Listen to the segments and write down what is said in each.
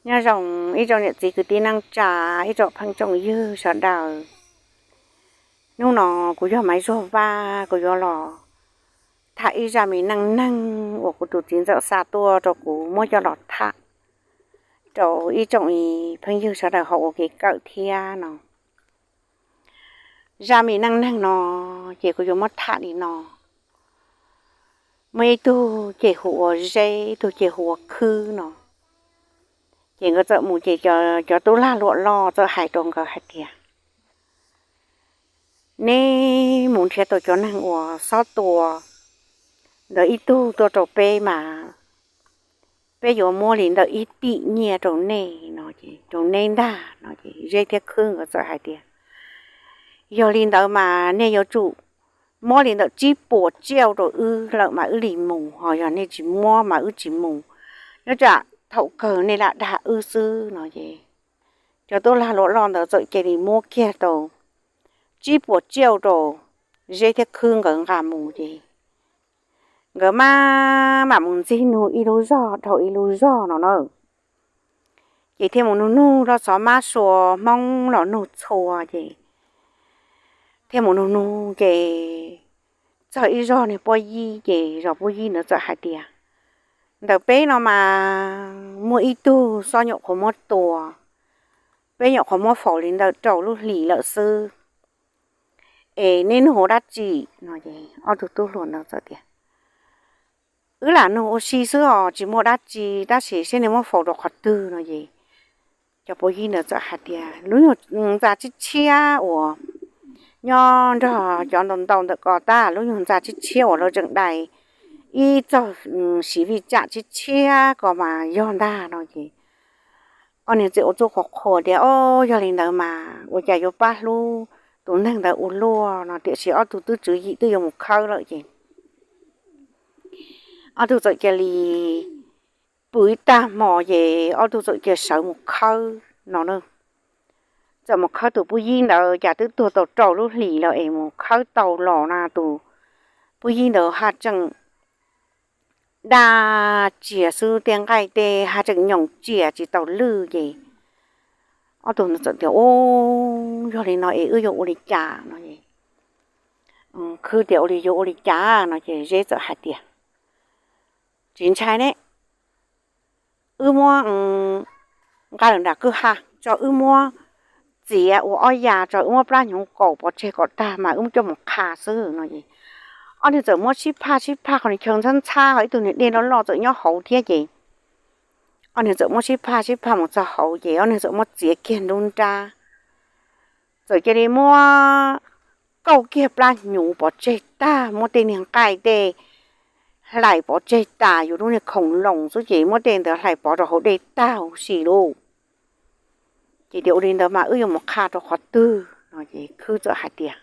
Nyob zoo ib tsoom niam txiv kwv tij neej tsa, ib tsoom phooj tsoom ywg sawv daws. Hnub no kuv yog Maiv Zuag Vaj, kuv yuav los tham ib zaj me neej neeg uas kuv tus txiv ntxawm xa tuaj rau kuv muab coj los tham rau ib tsoom phooj ywg sawv daws ho ua kev kawm thiab no. Zaj me neej neeg no ces kuv yuav muab tham li no. Muaj ib tug ces hu ua Zeb, ib tug ces hu ua Khwb no. Ces nkawd txawm mus ces cov tub lag luam loj txawm hais rau nkawd hais tias, neb mus nrhiav tau cov neeg uas xob tua ntawd ib tug tuaj rau peb mas peb yuav muab li ntawm ib tim nyiaj rau nej no, rau neb ntag no. Ces Zeb thiab Khwb nkawd txawm hais tias, yog li ntawd mas nej yuav tsum muab li ntawm tsib puas tsiaj rau wb lawm mas wb li mus, ho yog nej tsis muab mas wb tsis mus, nyob tsam thaum kawg nej lam dag wb xwb no. Ces cov tub lag luam loj ntawd txawm cia li muab kiag tau tsib puas tsiaj rau Zeb thiab Khwb nkawd nqa mus ces nkawd mam mam mus ntxig nug ib lub zog dhau ib lub zog no na. Ces thiaj mus nug nug rau xov mab sua Hmoob los nug txhua ces thiaj mus nug nug ces txog ib zog niag Puab Yib ces zos Puab Yib ntawd txawm hais tias, ntawm peb no mas muaj ib tug xob nyuam qhuav muab tua, peb nyuam qhuav muab faus li ntawm rau lub hlis lawm xwb, es neb nug ua dab tsi no. Ces ob tug tub hluas ntawd txawm tias, wb lam nug ua si xwb os, tsis muaj dab tsi, tab sis seb nej muab faus rau qhov twg no. Ces cov Puab Yib ntawd txawm hais tias, lub nyuag ntxa tshiab tshiab uas nyob nrog cov ntau ntau ntawm ko tag, lub nyuag ntxa tshiab tshiab uas lawv tseem dai ib txog siv vij tsam tshiab tshiab ko mas yog ntag no. Ces ob niag txawm ua txuj qhuas qhuas tias, o, yog li ntawd mas ua cas yuav pab hlub tus neeg ntawd ua luaj no, tiam sis ob tug twb tswv yim twb yuav mus khawb lawm ces ob tug txawm cia li pw ib tag hmo ces ob tug txawm cia sawv mus khawb no na. Txawm mus khawb tus Puab Yib ntawd cas twb tuag tau rau lub hlis lawm es mus khawb tau los na tus Puab Yib ntawd haj tseem daj tsias xwb, tej nqaij tej haj tseem nyoos tsias tsis tau lwj ces ob tug ntawd txawm tias, u, yog li no es wb yuav ua li cas no. Khwb tias, ua li yuav ua li cas no. Ces Zeb txawm hais tias, tsis ntshai ne, wb muab nqa lawm nram kwj ha tso, wb muab txiav ua ob ya tso, wb muab plab hnyuv kaus pov tseg kom tag mas wb muab coj mus qha xwb no. Ces ob niag txawm muab sib phaj sib phaj, qhov niag chaw ntxhab ntxhab ho ib tug niag dej loj loj txawm nyob hauv thiab ces ob niag txawm muab sib phaj sib phaj mus txog hauv ces ob niag txawm muab txiav kiag nruab nrab, txawm cia li muab kauj kiag plab hnyuv pov tseg tag, muab tej niag nqaij tej hlais pov tseg tas, yuav lub niag khoom loos xwb ces muab tej ntawd hlais pov rau hauv dej tag huv si lauj. Ces tias, ua li ntawd mas wb yuav mus qha rau qhov twg no. Ces Khwb txawm hais tias,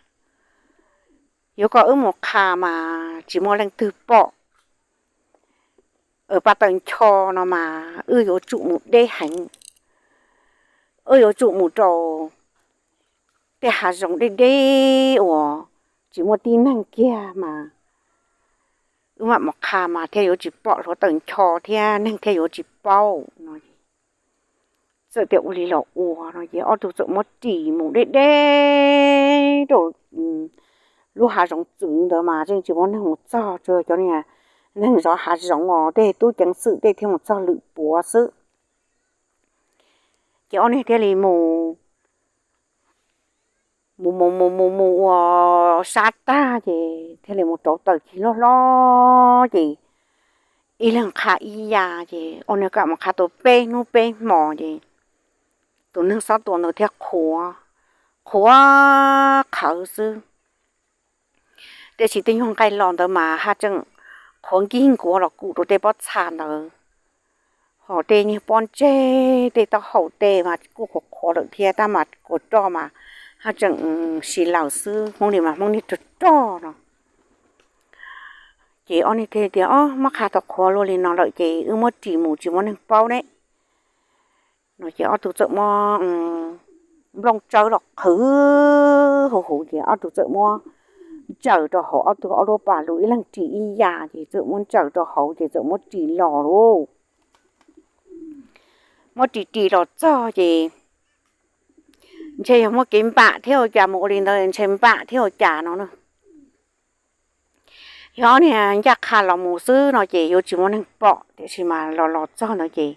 yuav kom wb mus qha mas tsis muaj leej twg pom, pas taws ncho no mas wb yuav tsum mus deb heev, wb yuav tsum mus rau tej hav zoov deb deb uas tsis muaj tib neeg kiag mas wb mam mus qha mas thiaj yuav tsis pom hluav taws ncho thiab neeg thiaj yuav tsis paub no. Txawm tias ua li los ua no ces ob tug txawm muab ris mus deb deb rau lub hav zoov txwv ntawd mas yeej tsis muaj neeg mus txog, tsuas cov niag neeg zov hav zoov os, tej tub ceev xwm tej thiaj mus txog lwm puav xwb. Ces ob niag thiaj li mus mus mus mus mus mus ua sab tag ces thiaj li mus rauv taws cig loj hlob ces ib leeg qha ib ya ces ob niag kam mus qha tau peb hnub peb hmo ces tus neeg xob tua ntawd thiaj qhuav, qhuav qhawv xwb. Tiam sis tej nyuag nqaij los ntawd mas haj tseem qhuav nkig nkuav los kum rau tej pob txha ntawd, ho tej niag pob ntseg tej taub hau tej mas kuj qhuav qhuav lawm thiab tab mas kua roj mas haj tseem si laws xwb, Hmoob li mas Hmoob niag rog rog no. Ces ob niag thiaj tias, o, muab qha tau qhuav luaj li no lawm ces wb muab ris mus tsis muaj neeg paub ne no. Ces ob tug txawm muab nplooj tsawb los qhwv huv huv ces ob tug txawm muab ntsaws rau hauv ob tug ob lub pas lus ib leeg ris ib ya ces txawm muab ntsaws rau hauv ces txawm muab ris los lauj. muab ris ris los txog ces ntshe yog muaj kev npam thiab ua cas mus ua li ntawd ntshe npam thiab ua cas no na. Yog ob niag ncaj qha los mus xwb no ces yuav tsis muaj neeg pom, tiam sis mas los los txog ntawd ces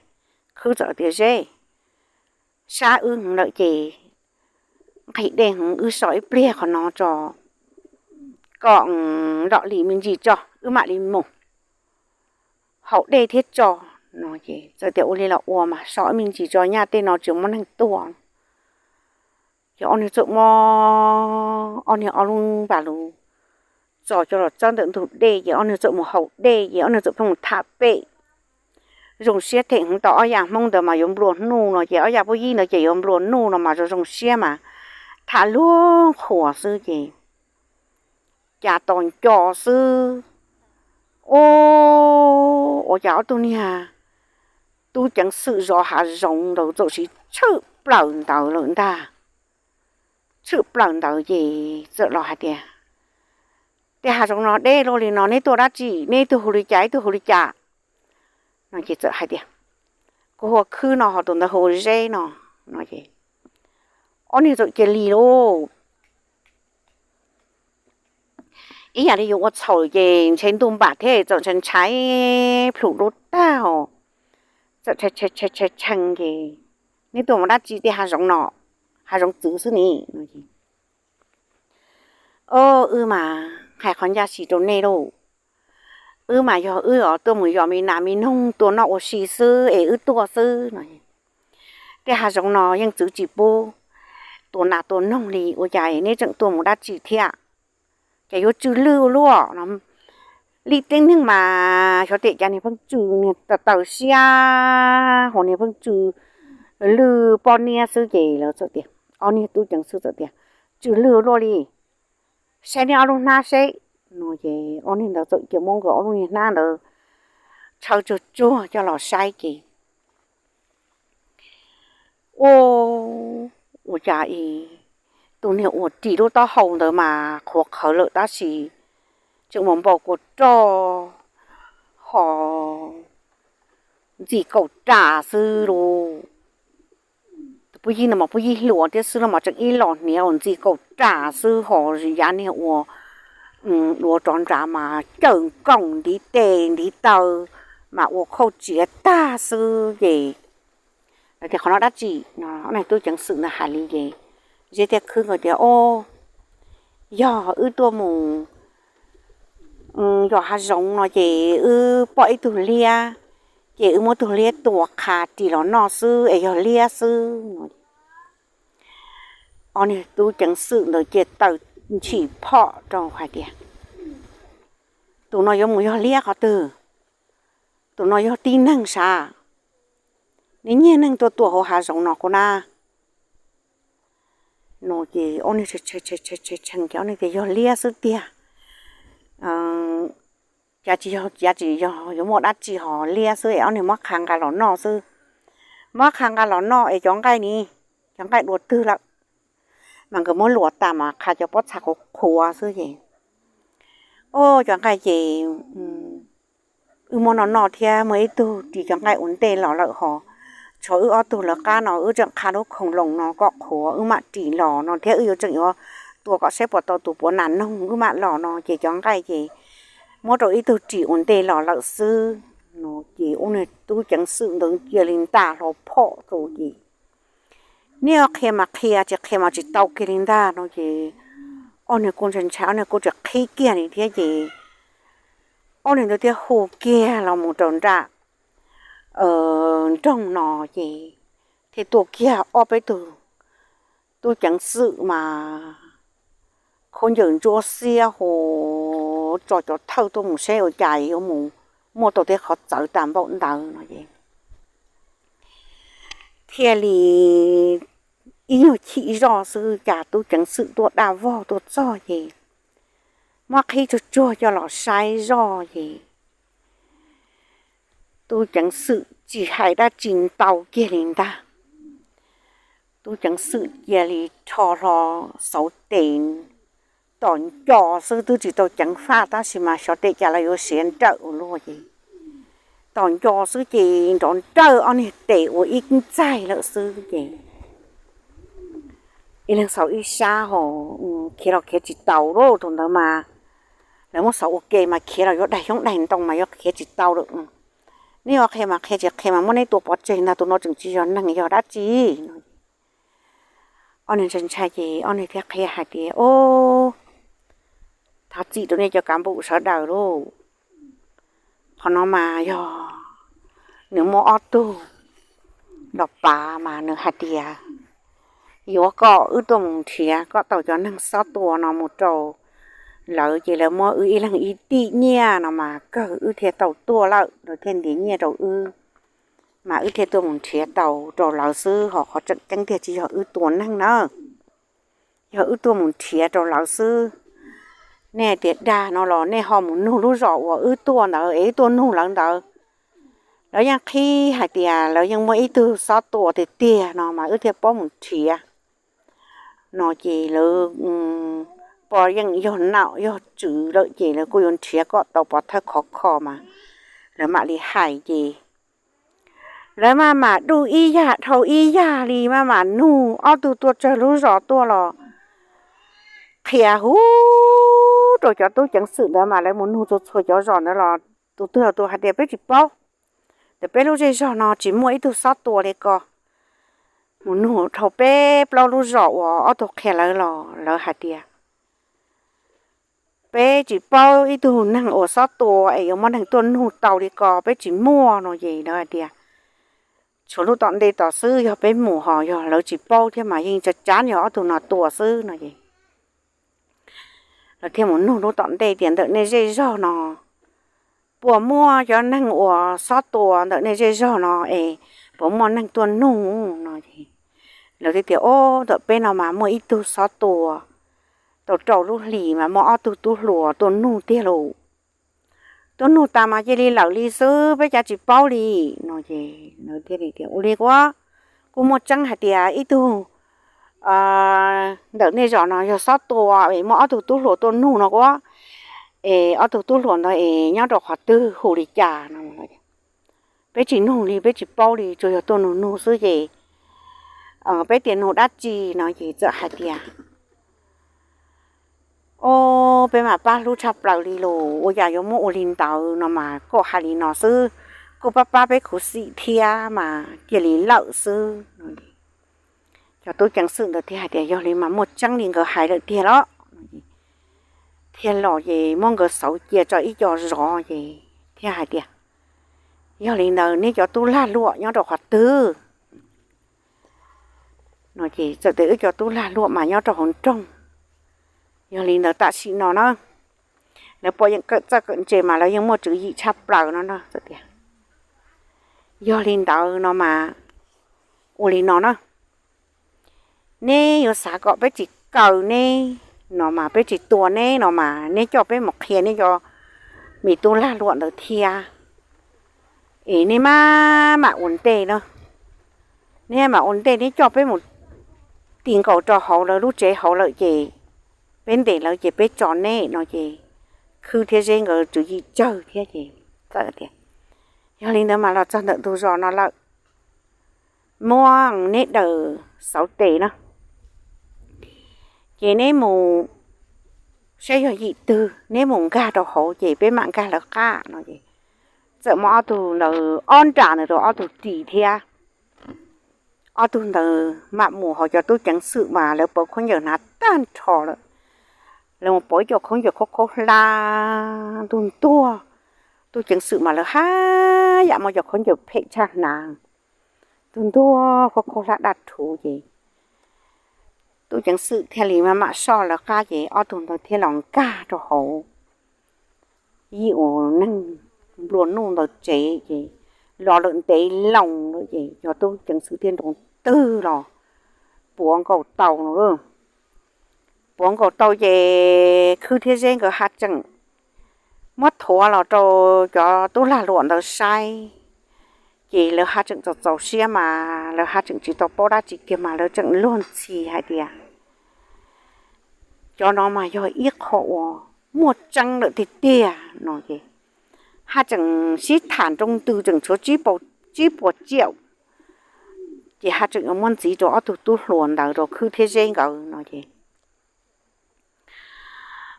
khwb txawm tias zeb, sab wb heev lawm ces nqhis dej heev, wb so ib pliag qhov no tso, kom lom li me ntsis tso wb mam li mus haus dej thiab tso no. Ces txawm tias ua li los ua mas so ib me ntsis tso, nyaj tej no tsis muaj neeg tuaj. Ces ob niag txawm muab ob niag ob lub npas lus txo coj los txawb ntawm ntug dej ces ob niag txawm mus haus dej ces ob niag txawm pheej mus tham pem. Zoo siab theem heev, tau ob yam Hmoob ntawd mas yuav nplua nuj no ces ob yam puj yib ntawd ces yuav nplua nuj no mas zoo zoo siab mas tham luag qhuas xwb ces cas tos nco xwb, ua, ua cas ob tug niag tub ceev xwm zov hav zoov ntawd txawm sis tshwm plaws ntawd lawm ntag. Tshwm plaws ntawd ces txawm los hais tias, tej hav zoov no deb luaj li no neb tuaj dab tsi, neb ib tug hu li cas ib tug hu li cas no ces txawm hais tias, kuv hu ua Khwb no ho tus ntawd hu ua Zeb no no ces ob niag txawm cia li lauj. Ib yam li yus ua txhaum ces ntshe ntuj npam thiab txawm ntshai ntshai plhus dub tag os. Txawm tshee tshee ces, neb tuaj mus dab tsi tej hav zoov no, hav zoov txwv xwb ne no ces, o, wb mas hais qhov ncaj si rau nej lauj, wb mas yog wb os tuaj mus yos me nas me noog tua noj ua si xwb es wb tuaj xwb no. Tej hav zoov no yeej txwv tsis pub tua nas tua noog li, ua cas neb tseem tuaj mus dab tsi thiab? Ces yuav tsw lwj ua luaj no. Li teeb neeg mas xyov tej cas niag pheej tsw niag taw taw siab, hos niag pheej tsw lwj poj niab xwb ces lawv txawm tias, ob niag tub ceev xwm txawm tias, tsw lwj ua luaj li, saib neb ob lub hnab seb no ces ob niag ntawd txawm cia muab nkawd ob lub niag hnab ntawd tshawb tsuag tsuag coj los saib ces, ua, ua cas tus niag uas ris lub taub hau ntawd mas qhuav qhawv lawm tab sis tseem mus npau kua roj ho ntxim kaum ras xwb lauj. Puj yig ntawd mas puj yig hluas thiab xwb los mas tseem ib los hniav uas ntxim kaum ras xwb ho yav niag uas duav rov nrad mas cawm nkoos ntiv tes ntiv taw mas ua khauj tsiav tag xwb ces lawv tias qhov no dab tsi no. Ob niag tub ceev xwm ntawd hais li ces Zeb thiab Khwb nkawd tias, o, yog wb tuaj mus yos hav zoov no ces wb pom ib tug liab, ces wb muab tug liab tua qha ris los noj xwb es yog liab xwb no. Ob niag tub ceev xwm ntawd ces taw ntshis phom rau hais tias, tus no yuav mus yog liab qhov twg? Tus no yog tib neeg sav, neb nyiag neeg tuaj tua hauv hav zoov no kuv na no ces ob niag tshee tshee ces ob niag tias yog liab xwb tiag, cas tsis yog, cas tsis yog yuav muaj dab tsi ho liab xwb es ob niag muab qha nqa los noj xwb. Muab qha nqa los noj es cov nqaij ni, cov nqaij dua twg lawm? Mas nkawd muab luam tas mas qha cov pob txha qhuav qhuav xwb ces, o, cov nqaij ces wb muab noj noj thiab muaj ib tug ris cov nqaij ua ntej los lawm ho tshuav wb ob tug lawv qab no wb tseem qha lub khoom loos no kom qhuav wb mam ris los no thiab wb yuav tseem yuav tua kom saib puas tau tus puav nas noog wb mam los no ces cov nqaij ces muab rau ib tug ris ua ntej los lawm xwb no ces ub niag tub ceev xwm ntawd cia li nta hlo phom rau ces, nej qhia mas qhia, tsis qhia mas tsis tau kiag li ntag no ces ob niag kuj ntshai ntshai, ob niag kuj tsis qhib kiag li thiab ces ob niag ntawd thiaj hu kiag los mus rau nram nroog no ces thiaj tuaj kiag ob peb tug tub ceev xwm mas khaub ncaws ntsuab xiab hu tso cov thawj tuaj mus saib ua cas yuav mus muaj tau tej qhov txawv tas npaum ntawd no ces thiaj li ib nyuag chim zoj xwb cas tub ceev xwm tuaj daj vog tuaj txog ces muab qhib tsuag tsuag coj los saib zoj ces tub ceev xwm tsis hais dab tsi ntau kiag li ntag. Tub ceev xwm cia li rho hlo xauv tes tos nco xwb twb tsis tau ceev faj tab sis mas xyov tej cas lawv yuav siav nrawm ua luaj ces tom nco xwb ces nrov nrawj ob niag tes ua ib ntxaig lawm xwb ces ib leeg xauv ib sab ho khiav los khiav tsis tau lawm. Thaum ntawd mas lawv muab xauv ua ke mas khiav los yuav daig xyoob daig ntoo mas yuav khiav tsis tau lawm. Neb yuav qhia mas qhia, tsis qhia mas muab neb tua pov tseg ntag, tus no tseem tsis yog neeg yog dab tsi no. Ob niag ntshai ntshai ces ob niag thiaj qhia hais tias, Ob, thov txim rau nej cov kav npum sawv daws lauj. Qhov no mas yog nws muaj ob tug los pav mas nws hais tias yuav kom wb tuaj mus nrhiav kom tau cov neeg xob tua no mus rau lawv ces lawv muab wb ib leeg ib tib nyiaj no mas kawg wb thiaj tau tuaj lawm, lawv thiaj ntiav nyiaj rau wb mas wb thiaj tuaj mus nrhiav tau rau lawv xwb, ho qhov tseem ceeb tiag tsis yog wb tua neeg na, yog wb tuaj mus nrhiav rau lawv xwb. Nej hais tias dag no los nej ho mus nug lub zos uas wb tuaj ntawd es wb tuaj nug lawv ntawd, lawv yeej qhib hais tias lawv yeej muaj ib tug xob tua tiag tiag no mas wb thiaj paub mus nrhiav no ces lawv pog yeej yog naum yog tswv lawm ces lawv kuj yuav nrhiav kom tau pov thawj khov kho mas lawv mam li hais ces lawv maj mam duj ib yam dhau ib yam li, maj mam nug ob tug tuaj tsawg lub zos tuaj los qhia huv rau cov tub ceev xwm ntawd mas lawv mus nug txhua txhua cov zos ntawd los tus twg los tus hais tias peb tsis paub, ntawm peb lub zej zog no tsis muaj ib tug xob tua li ko. Mus nug dhau peb plaub lub zos uas ob tug qhia lawv los lawv hais tias peb tsis paub ib tug neeg uas xob tua es yuav muaj neeg tuaj nug tau li ko, peb tsis muaj no ces lawv hais tias tshuav lub tom ntej tom xwb, yog peb mus ho yog lawv tsis paub thiab mas yeej tsa tsav yog ob tug no tua xwb no es lawv thiaj mus nug lub tom ntej tias ntawm nej zej zog no puas muaj cov neeg uas xob tua ntawm nej zej zog no es puas muaj neeg tuaj nug no es lawv thiaj tias ob, ntawm peb no mas muaj ib tug xob tua tau rau lub hlis mas muaj ob tug tub hluas tuaj nug tiag lauj. Tuaj nug tas mas cia li lawm li xwb, peb cav tsis paub li no es lawv thiaj li tias ua li kuv kuj muaj tseeb hais tias ib tug ntawm nej zos no yog xob tua es muaj ob tug tub hluas tuaj nug no kuv, es ob tug tub hluas ntawd es nyob rau qhov twg hu li cas no. Peb tsis nug li, peb tsis paub li, tsuas yog tuaj nug nug xwb ces peb tias nug dab tsi no ces txawm hais tias ob, peb mam pab hlub tshaj plaws li los ua cas yuav muab ua li ntawd no mas koj hais li no xwb, koj pab pab peb khuv xim thiab mas cia li lawm xwb no. Cov tub ceev xwm ntawd thiaj hais tias yog li mas muaj tseeb li nkawd hais lawm tiag los. Thiaj los ces muab nkawd xauv cia tso ib co zov ces thiaj hais tias yog li ntawd neb cov tub lag luam nyob rau qhov twg no ces txawm tias wb cov tub lag luam mas nyob rau hauv nroog. Yog li ntawd tam sim no na lawv pom yeej kawm txawj kawm ntse mas lawv yeej muaj tswv yim tshaj plaws no no tias yog li ntawd no mas ua li no na, neb yuav xav kom peb tsis kaw neb no mas peb tsis tua neb no mas neb coj peb mus qhia neb cov me tub lag luam ntawd thiab es neb maj mam ua ntej na, neb mam ua ntej neb coj peb mus ti nkaus rau hauv lawv lub tsev hauv lawm ces peb ntes lawv ces peb tso neb no ces Khwb thiab Zeb nkawd tswv yim tsawg thiab ces txawm tias yog li ntawd mas los txog ntawm ntug zos no lawm, muab neb daws xauv tes na, ces neb mus saib yog yim twg neb mus nkag rau hauv ces peb mam nkag lawv qab no es txawm muab ob tug ntawd ob nra ntawd rau ob tug ris thiab. Ob tug ntawd mam mus, ho cov tub ceev xwm mas lawv pauv khaub ncaws hnav tag nrho lawm, lawv mus pauv ib co khaub ncaws khaub khaub hlab ntuag ntuag. Tub ceev xwm mas lawv haj yam muaj cov khaub ncaws phem tshaj hnav, ntuag ntuag khaub khaub hlab daj rhuv ces tub ceev xwm thiaj li maj mam soj lawv qab ces ob tug ntawd thiaj los nkag rau hauv yim uas neeg nplua nuj ntawd tsev ces los lawm ntev loo lawm ces cov tub ceev xwm thiaj nroo twg los puav nkaus tau no. Puav nkaus tau ces Khwb thiab Zeb nkawd haj tseem muab thuav los rau cov tub lag luam ntawd saib, ces lawv haj tseem txaus txaus siab mas lawv haj tseem tsis tau paub dab tsi kiag mas lawv tseem luag ntxhi hais tias cov no mas yog ib qho uas muaj tseeb lawm tiag tiag no ces haj tseem sib tham nroo ntws tseem tshuav tsib puas tsiaum, ces haj tseem yuav muab ntxiv rau ob tug tub hluas ntawd rau Khwb thiab Zeb nkawd no ces,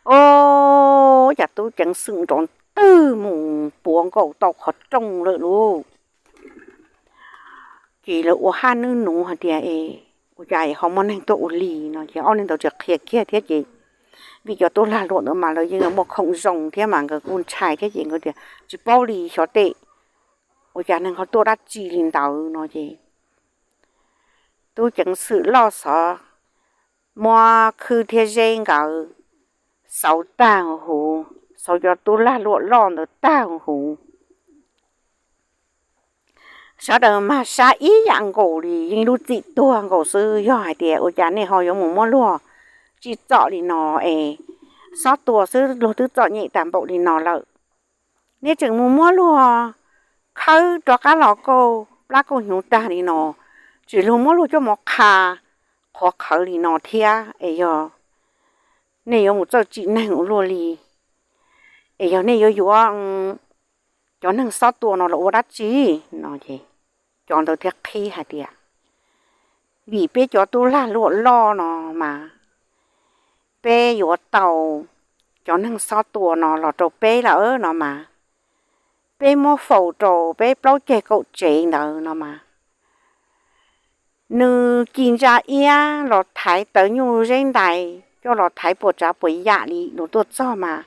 o, cas tub ceev xwm nrov ntwg mus puav nkaus tau qhov rooj lawm lauj. Ces lawv ua haj nwb nuv hais tias, e, ua cas ho muaj neeg tuaj ua li no ces ob neeg ntawd tsis qhia kiag thiab ces, vim cov tub lag luam ntawd mas lawv yeej muaj khoom zoo thiab mas nkawd kuj ntshai thiab ces nkawd tias tsis paub li xyov tej, ua cas neeg ho tuaj dab tsi li ntawd no ces, tub ceev xwm loj xov muab Khwb thiab Zeb nkawd xauv tag huv, xauv cov tub lag luam loj ntawd tag huv. Sawv daws mas sab ib yam nkaus li, yeej lub txim tuag nkaus xwb. Yog hais tias ua cas nej ho yuav mus muab luag tsim txom li no es, xob tua xwb luag twb txom nyem tag npaum li no lawm, nej tseem mus muab luag khawb rov qab los kauj plab kauj hnyuv tag li no, tseem luag muab luag coj mus qha qhuav qhawv li no thiab es yog nej yuav mus txawj tsim neeg ua luaj li, es yog nej yuav yuav cov neeg xob tua no los ua dab tsi no es, cov ntawd thiaj qhib hais tias, vim peb cov tub lag luam loj no mas, peb yuav tau cov neeg xob tua no los rau peb lawm no mas, peb muab faus rau peb plaub ceg kaum tsev ntawd no mas, nws ci ntsa iab los thaiv tawv nyuj zeb ntais coj los thaiv puas tsav puas yam li lus tuaj txog mas,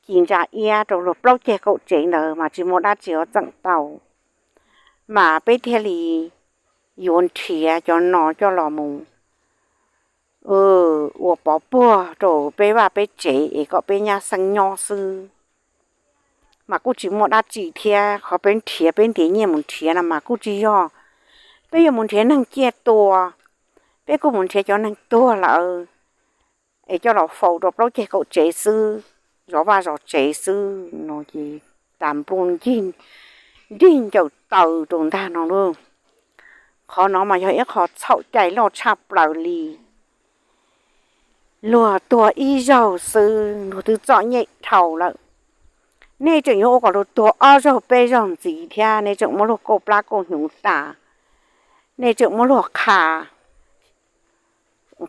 ci ntsa iab rau luag plaub ceg kaum tsev ntawd mas tsis muaj dab tsi yuav txeem tau, mas peb thiaj li yuav nrhiav cov no coj los mus ua pov puag rau peb vaj peb tsev es kom peb nyab xeeb nyob xwb. Mas kuj tsis muaj dab tsi thiab, qhov peb nrhiav peb ntiav nyiaj mus nrhiav no mas kuj tsis yog peb yuav mus nrhiav neeg ciaj tua, peb kuj mus nrhiav cov neeg tuag lawm es coj los faus rau plaub ceg kaum tsev xwb, zov vaj zov tsev xwb no ces, tas npluj nrig ncaws taw rau ntag no lauj. Qhov no mas yog ib qho txhaum cai loj tshaj plaws li. Luag tuag ib zaug xwb luag twb txom nyem dhau lawm, nej tseem yuav ua kom luag tuag ob zaug peb zaug ntxiv thiab, nej tseem muab luag kauj plab kauj hnyuv tas, nej tseem muab luag qha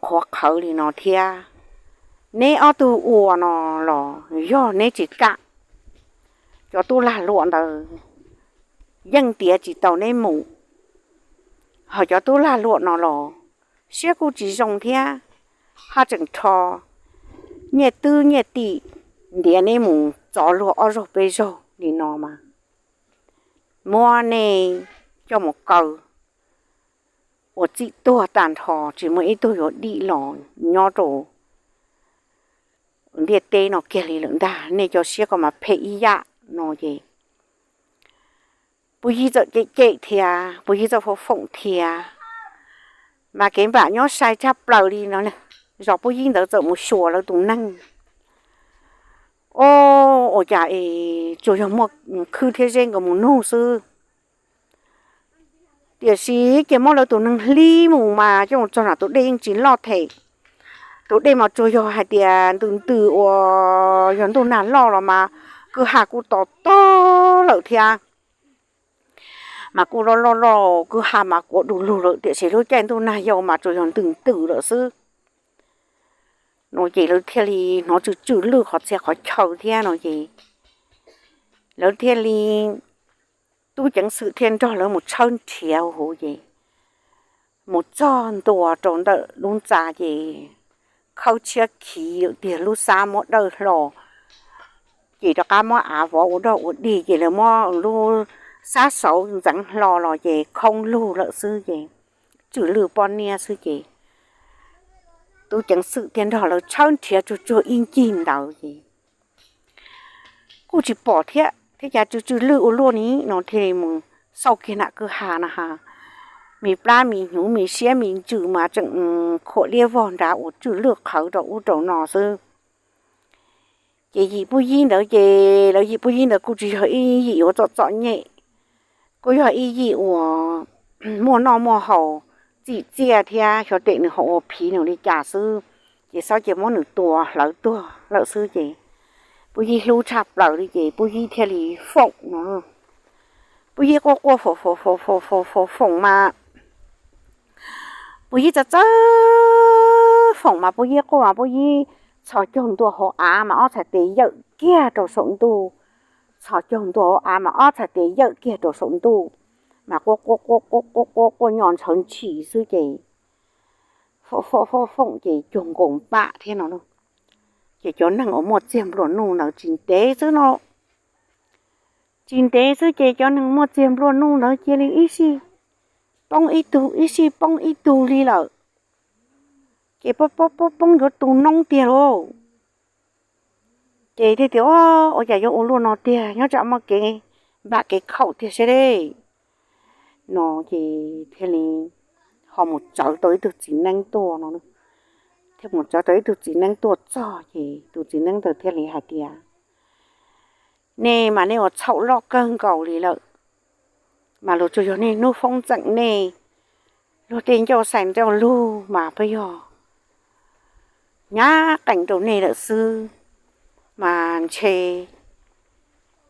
qhuav qhawv li no thiab. Neb ob tug ua no los yog neb tsis kam, cov tub lag luam ntawd yeej ntiav tsis tau neb mus. Ho cov tub lag luam no los siab kuj tsis zoo thiab, haj tseem rho nyiaj twb nyiaj tim ntiav neb mus txov luag ob zaug peb zaug li no mas, muab nej coj mus kaw ua txim tuag tag nrho, tsis muaj ib tug yuav dim los nyob rau ntiaj teb no kiag li lawm ntag. Nej cov siab ko mas phem ib yam no ces, Pub Yig txawm cem cem thiab, Pub Yig txawm foom foom thiab, mas kev npam nyob sai tshaj plaws li no. Zos Pub Yig ntawd txawm mus xyuas lawv tus neeg, o, ua cas es tsuas yog muaj Khwb thiab Zeb nkawd mus nug xwb. Tiam sis ces muab lawv tus neeg hlib mus mas coj mus txog nram tus dej yeej tsis loj them. Tus dej mas tsuas yog hais tias ntws ntws uas yog ntuj nag loj los mas kwj ha kuj to tog lawm thiab, mas kuj loj loj loj, kwj ha mas kuav du lug lawm, tiam sis lub caij ntuj nag yau mas tsuas yog ntws ntws lawm xwb. No ces lawv thiaj li hnov tsw tsw lwj qhov txhia qhov chaw thiab no ces, lawv thiaj li, tub ceev xwm thiaj nrog lawv mus tshawb nrhiav huv ces, mus txog ntua rau ntawm lub ntxa ces khawb tshiab khiv lawm tiag, lub xab muab dawj hlo, ces rov qab muab av vov ua dog ua dig ces lawv muab lub xab saud ntxeev hlo los ces khoob lug lawm xwb ces, tsw lwj poj niab xwb ces, tub ceev xwm thiaj nrog lawv tshawb nrhiav tsuag tsuag ib ncig ntawd ces kuj tsis pom thiab, thiab cas tsw tsw lwj ua luaj ni no thiaj li mus xauj kiag nram kwj ha na has, me plab me hnyuv me siab me ntsws mas tseem khuam liab vog nrad uas tsw lwj qhawv rau ub rau no xwb. Ces yim Pub Yig ntawd ces lawv yim Pub Yig ntawd kuj tsis yog ib yim yuav txom txom nyem, kuj yog ib yim uas muaj noj muaj haus, txim txiaj thiab xyov tes nws ho ua phiv nws li cas xwb, ces xob cia muab nws tua hlawv tuag lawm xwb ces, Pub Yib hlub tshaj plaws li ces Pub Yib thiaj li foom no. Pub Yib quaj quaj foom foom foom foom foom foom mas Pub Yib txawj txawj foom mas Pub Yib quaj mas Pub Yib txhos caug ntua hauv av mas ob txhais tes yawm kiag rau saum ntuj. Txhos caug ntua hauv av mas ob txhais tes yawm kiag rau saum ntuj, mas quaj quaj quaj quaj quaj quaj quaj nyo ntshawv ntshis xwb ces foom foom foom foom ces cuag nkaus npam thiab no. Ces cov neeg uas muaj txiag nplua nuj ntawd tsis ntev xwb no, tsis ntev xwb ces cov neeg muaj txiag nplua nuj ntawd cia li ib sij poob ib tug ib sij poob ib tug li lawm. Ces poob poob poob poob yuav tu noob tiag lauj. Ces thiaj tias, Ua cas yuav ua luaj no tiag, nyob tsam muaj kev npam kev khaum tiag seb deb. No ces thiaj li ho mus tsawv tau ib tug txiv neeb tuaj no. Thiaj mus tsawv tau ib tug txiv neeb tuaj txog ces tus txiv neeb ntawd thiaj li hais tias, Nej mas nej ua txhaum loj kawg nkaus li lawm, mas luag tsuas yog nej hnub foob txeem nej luag tej ncauj xais ncauj lug mas peb yog nyab qees rau nej lawm xwb, mas ntshe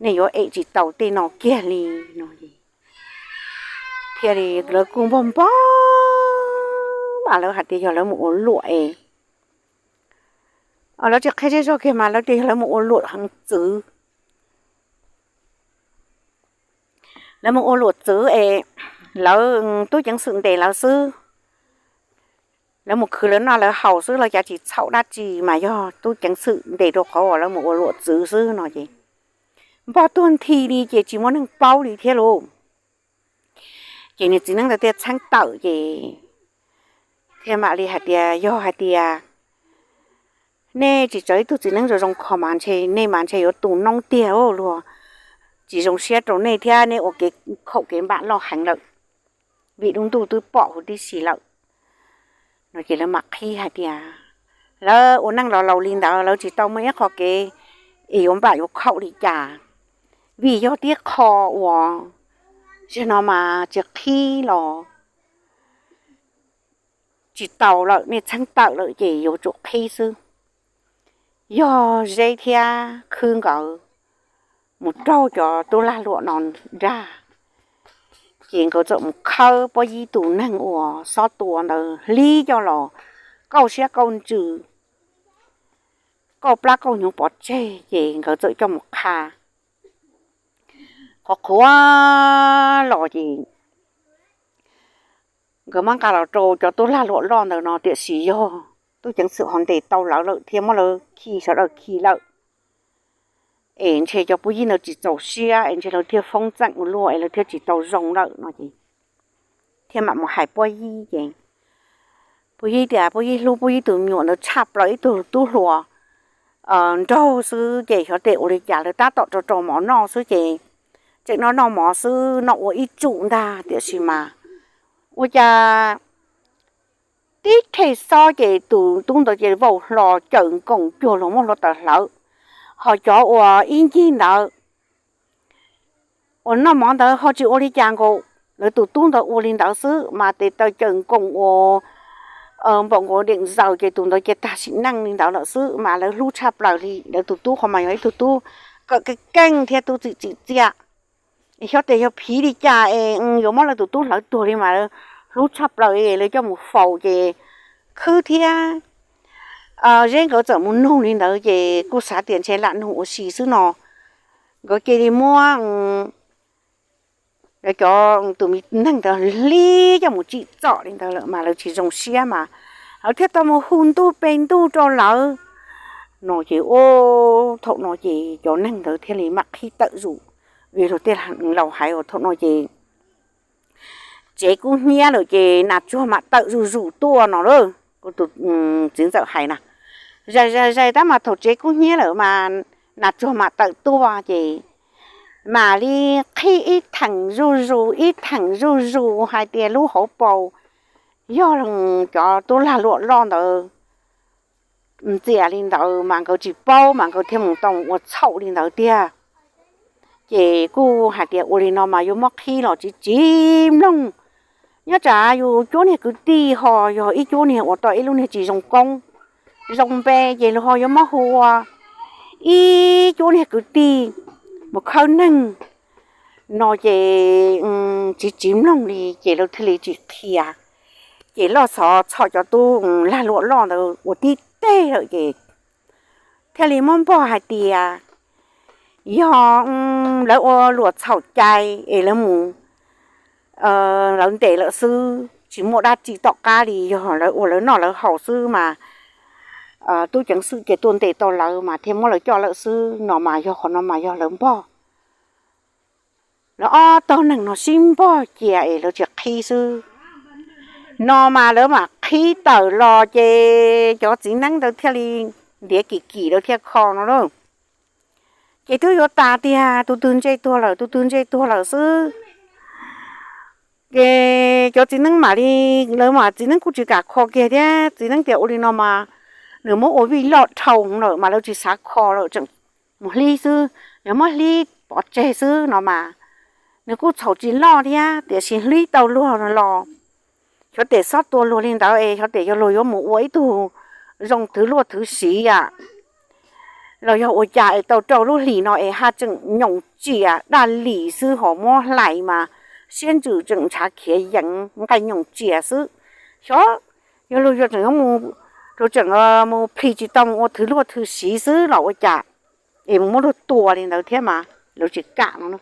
nej yuav em tsis tau tej no kiag li no. Thiaj li lawv kuj npog npog mas lawv hais tias yog lawv mus ua luam es, lawv tsis qhia zej zog kiag mas lawv tias yog lawv mus ua luam heev txwv. Lawv mus ua luam txwv es lawv, tub ceev xwm ntes lawv xwb. Lawv mus khwv lawv noj lawv haus xwb, lawv cav tsis txhaum dab tsi mas yog tub ceev xwm ntes rau qhov uas lawv mus ua luam txwv xwb no ces npog tuag nthi li ces tsis muaj neeg paub li thiab lauj. Ces nws txiv neeb ntawd thiaj txheeb tawm ces thiaj mam li hais tias, Yog hais tias nej tsis tso ib tug txiv neeb zoo zoo kho mas ntshe nej mas ntshe yuav tu noob tiag, luag tsis zoo siab rau nej thiab nej ua kev khaum kev npam loj heev lawm, vim lub ntuj twb pom huv tib si lawm. No ces lawv mam qhib hais tias, Lawv ua neej los laus li ntawd lawv tsis tau muaj ib qho kev es yuav npam yuav khaum li cas, vim yog tib qho uas zaum no mas tsis qhib los tsis tau lawm, nej txheeb tawm lawm ces yuav tsum qhib xwb. Yog Zeb thiab Khwb nkawd mus raug cov tub lag luam no dag, ces nkawd txawm mus khawb Pob Yib tus neeg uas xob tua ntawd hlib coj los kauj siab kauj ntsws, kauj plab kauj hnyuv pov tseg ces nkawd txawm coj mus qha. Qhuav qhuav los ces nkawd muab nqa los rau cov tub lag luam loj ntawd no, tiam sis yog tub ceev xwm ho ntes tau lawv lawm thiab muab lawv khi sawv daws khi lawm, es ntshe cov Pob Yib ntawd tsis txaus siab es ntshe lawv thiaj foob txeem ua luaj es lawv thiaj tsis tau zoo lawm no ces thiaj mam mus hais Pob Yib ces Pob Yib tias Pob Yib hlub Pob Yib tus me nyuam ntawd tshaj plaws, ib tug tub hluas nraug xwb ces xyov tes ua li cas lawv tab tom rau rau mov noj xwb ces tseem noj noj mov xwb, noj ua ib tsum ntag, tiam sis mas ua cas tib rhe xob ces tus tub ntawd ces vau hlo cawm nkoos cuag luag muab hluav taws hlawv, ho cov uas ib ncig ntawd uas noj mov ntawd ho tsis ua li cas nkaus, lawv tus tub ntawd ua li ntawd xwb mas tes taw cawm nkoos ua npaum nkaus deem zaws ces tus ntawd ces tag sim neej li ntawd lawm xwb mas lawv hlub tshaj plaws li. Lawv tus tub qhov mas yog ib tug tub kawm keej keej thiab tub txim txim txiaj, xyov tes yog phiv li cas es yuav muab lawv tus tub hlawv tuag li mas lawv hlub tshaj plaws li, lawv coj mus faus ces Khwb thiab Zeb nkawd txawm mus nug li ntawd ces kuj xav tias ntshe lam nug ua si xwb no, nkawd cia li muab cov tus me neeg ntawd hlib coj mus tsim txom li ntawd lawm mas lawv tsis zoo siab mas lawv thiaj tau mus hu ntuj pe ntuj rau lawv no ces, thaum no ces cov neeg ntawd thiaj li mam qhib tawm zus, vim luag tej laus hais uas thaum no ces tsev kub hnyiab lawm ces nas tsuag mam tawm zuj zus tuaj no lauj. Kuv tus txiv ntxawm hais na, zais zais zais tab mas thaum tsev kub hnyiab lawm mas nas tsuag mam tawm tuaj ces mam li qhib ib theem zuj zus ib theem zuj zus hais tias lub hauv paus yog cov tub lag luam loj ntawd ntxias li ntawd mas nkawd tsis paub mas nkawd thiaj mus tau ua txhaum li ntawd tiag. Ces kuj hais tias ua li no mas yuav muab qhib los tsis tsis mloog, nyob tsam yus cuab niag kwv tij ho yog ib cuab niag uas tau ib lub niag tsis zoo koob zoo npe ces luag ho yuav muab hu ua ib cuab niag kwv tij mus khawb neeg no ces tsis tsis mloog li ces lawv thiaj li tsis qhia. Ces loj xov txhom cov tub lag luam loj ntawd ua tib teg lawm ces thiaj li muab npog hais tias yog lawv ua luam txhaum cai es lawv mus lawv ntes lawm xwb, tsis muaj dab tsi tom qab li, yog lawv ua lawv noj lawv haus xwb mas tub ceev xwm ces tuaj ntes tau lawv mas thiaj muab lawv coj lawm xwb no mas yog qhov no mas yog lawv npog. Lawv ob tog neeg no sib npog cia es lawv tsis qhib xwb no mas lawv mam qhib tawm los ces cov txiv neeb ntawd thiaj li ntiav kim kim lawv thiaj kho no lauj. Ces twb yuav tas tiag, tus twg ntse tuag lawm tus twg ntse tuag lawm xwb. Ces cov txiv neeb mam li, lawv mas txiv neeb kuj tsis kam kho kiag thiab, txiv neeb tias ua li no mas nws muab ua vij loj dhau lawm mas lawv tsis xav kho lawm tseem mus hlib xwb, yog muab hlib pov tseg xwb no mas nws kuj txhaum tsis loj thiab tiam sis hlib tau luag los xyov tes xob tua luag li ntawd es xyov tes yog luag yuav mus ua ib tug zoo thwv luaj thwv siv a los yog ua cas es tau rau lub hlis no es haj tseem nyoos tsias daj lim xwb, ho muab hlais mas siab ntsws tseem ntshav khiav yeev nqaij nyoos tsias xwb. Xyov yog luag yuav tseem yuav mus, tseem mus plhis tsis tau mus ua thwv luaj thwv siv xwb los ua cas es mus muab luag tua li ntawd thiab mas lawv tsis kam no.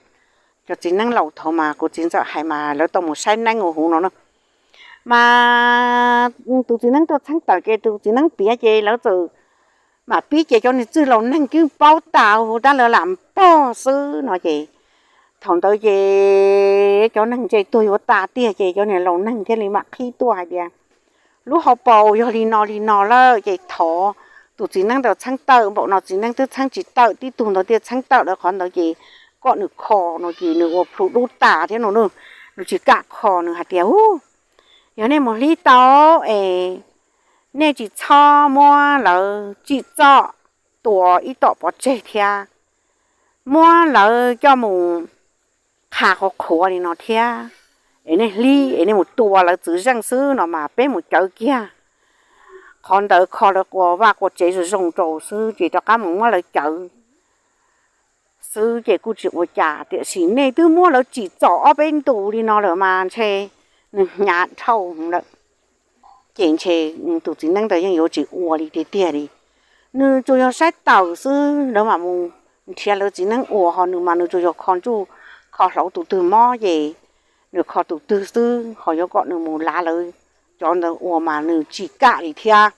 Cov txiv neeb laus thaud mas kuv txiv ntxawm hais mas lawv tau mus saib neeb ua huv no na. Mas tus txiv neeb tuaj txheeb tawm ces tus txiv neeb piav ces lawv txawm mam pib ces cov niag txwj laus neeg twb paub tas huv tab lawv lam pog xwb no ces thaum ntawd ces cov neeg ntse tuag yuav tas tiag ces cov niag laus neeg thiaj li mam qhib tuaj hais tias lub hauv paus yog li no li no lawm ces thov tus txiv neeb ntawd txheeb tawm npaum no, txiv neeb twb txheeb tsis tawm, tib tug ntawd thiaj txheeb tawm lawm qhov ntawd ces kom nws kho no ces nws ua plhu dub tas thiab no na. Nws tsis kam kho, nws hais tias u, yog nej mus hlib tau es nej tsis txhob muab lawv tsim txom tua ib tom pov tseg thiab, muab lawv coj mus qha qhuav qhuav li no thiab, es nej hlib es nej mus tua lawv txwv zeej xwb no mas peb mus cawv kiag qhov ntawd kho lawv quas vaj quas tsev zoo zoo rau xwb ces rov qab mus muab lawv cawv xwb ces kuj tsis ua cas, tiam sis nej twb muab lawv tsim txom ob peb ntus li no lawm mas ntshe nws hnyav dhau lawm. Ces ntshe tus txiv neeb ntawd yeej yuav tsis ua li tiag tiag li. Nws tsuas yog saib tawm xwb, lawv mam mus nrhiav lawv txiv neeb ua, ho nws mas nws tsuas yog kho ntsuj kho hlauv tus twg mob ces nws kho tus twg xwb, ho yuav kom nws mus lav lawv cov ntawd ua mas nws tsis kam li thiab.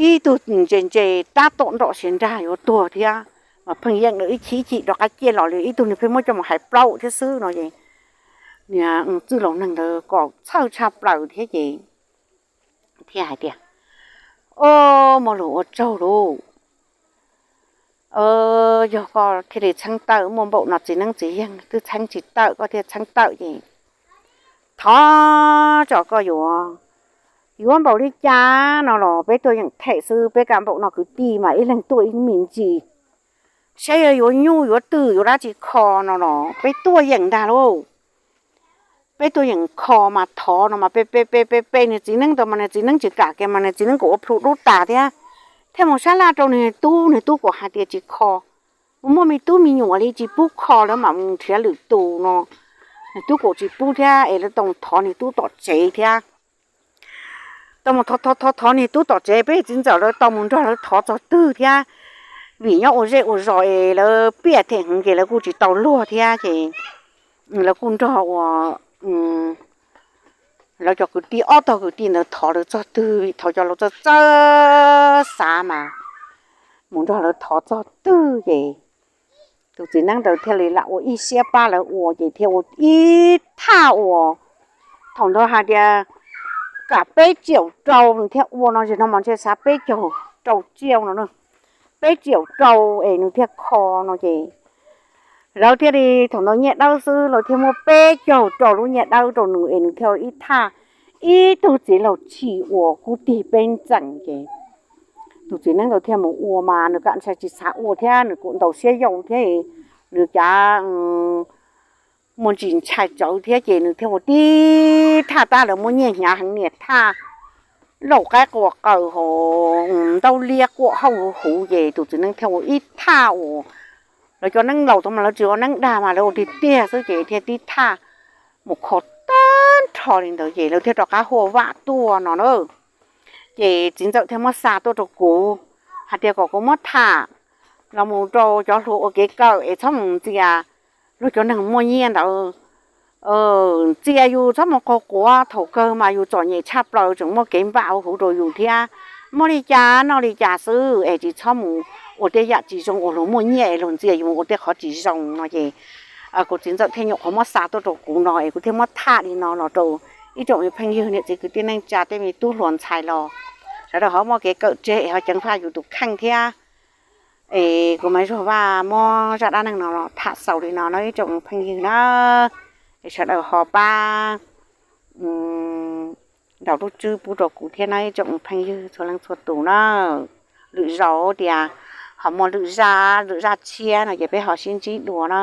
Ib tug ntse ntse tab tom nrom siav nrag yuav tuag thiab mas pheej yeej ib chim chim rov qab ciaj los li, ib tug nws pheej muab coj mus hais plaub thiab xwb no ces niag txwj laus neeg ntawd kom txhawj tshaj plaws thiab ces thiaj hais tias, o, muaj lus ua tsaug lauj, yog koj thiaj li txheeb tawm, muaj npaum no txiv neeb txiv yeeg twb txheeb tsis tawm koj thiaj txheeb tawm ces thov tso koj yuav, yuav npaum li cas no los peb tuaj yeem them xwb, peb kaj npaum no kwv tij mas ib leeg tuaj ib me ntsis, saib yuav nyuj yuav twm yuav dab tsi kho no los peb tuaj yeem ntag lauj. Peb tuaj yeem kho mas thov no mas pe pe pe pe pe niag txiv neeb ntawd mas niag txiv neeb tsis kam kiag mas niag txiv neeb kom ua plhu dub tas thiab, thiaj mus sab laj rau niag tub, niag tub kom hais tias tsis kho, mus muaj me tub me nyuam li tsis pub kho, lawv mam mus nrhiav lwm tus no. Niag tub kom tsis pub thiab es lawv tau mus thov niag tub tom tsev thiab. Tau mus thov thov thov niag tub tom tsev, peb txiv ntxawm lawv tau mus nrog lawv thov txog twg thiab, vim nyob ua zej ua zos es lawv piaj them heev ces lawv kuj tsis tau luag thiab ces lawv kuj nrog ua, lawv cov kwv tij, ob tog kwv tij ntawd thov lawv txog twg, vim thaum cov laus txawj txawj xav mas mus nrog lawv thov txog twg ces tus txiv neeb ntawd thiaj li lam ua ib siab pab lawv ua ces thiaj ua ib thaj uas thaum ntawd hais tias kam peb tsiaum rau nws thiaj ua no, zem no mas ntshe xav peb caug rau tsiaum no, peb tsiaum rau es nws thiaj kho no ces lawv thiaj li thaum ntawd nyiaj dawb xwb lawv thiaj muab peb caug rau lub nyiaj dawb rau nws es nws thiaj ib thaj, ib tug txiv laug tshis uas kub tig peb ntxeem ces tus txiv neeb ntawd thiaj mus ua mas nws kam ntshai tsis xav ua thiab nws kuj ntaus siab yoo thiab, nws cav muaj ntsis ntshai tsawv thiab ces nws thiaj ua tib thaj tab lawv muab nyiaj hnyav heev niam thaj lauj qaib quaj qw hauv, ntaub liab quaj hauj huv ces tus txiv neej thiaj ua ib thaj uas lawv cov neeb laus tod mas lawv tsis ua neeb dag mas lawv ua tiag tiag xwb ces thiaj tib thaj mus kho tag nrho li ntawd ces lawv thiaj rov qab huaj vam tuaj no na. Ces txiv ntxawm thiaj muab xa tuaj rau kuv hais tias kom kuv muab tham los mus rau cov hluas ua kev kawm es txhob mus ntxias luag cov neeg muaj nyiaj ntawd, ntxias yus txhob mus qaug quav, thaum kawg mas yus txom nyem tshaj plaws tseem muaj kev npam huv rau yus thiab. Muaj li cas noj li cas xwb es tsis txhob mus ua tej yam tsis zoo uas luag muaj nyiaj es luag ntxias yus mus ua tej qhov tsis zoo no ces kuv txiv ntxawm thiaj nyuam qhuav muab xa tuaj rau kuv no es kuv thiaj muab tham li no los rau ib tsoom phooj ywg niam txiv kwv tij neej tsa tej me tub hluas ntxhais los sawv daws ho muaj kev kawm tseg es ho ceev faj yus tus kheej thiab. Es kuv Maiv Zuag Vaj muab zaj dab neeg no los tham xaus li no no ib tsoom phooj ywg na, es sawv daws ho pab ntaus lub tswb pub rau kuv thiab na ib tsoom phooj ywg txhua leej txhua tus na. Lwm zaus tias ho muaj lwm zaj lwm zaj tshiab no ces peb ho sib ntsib dua na.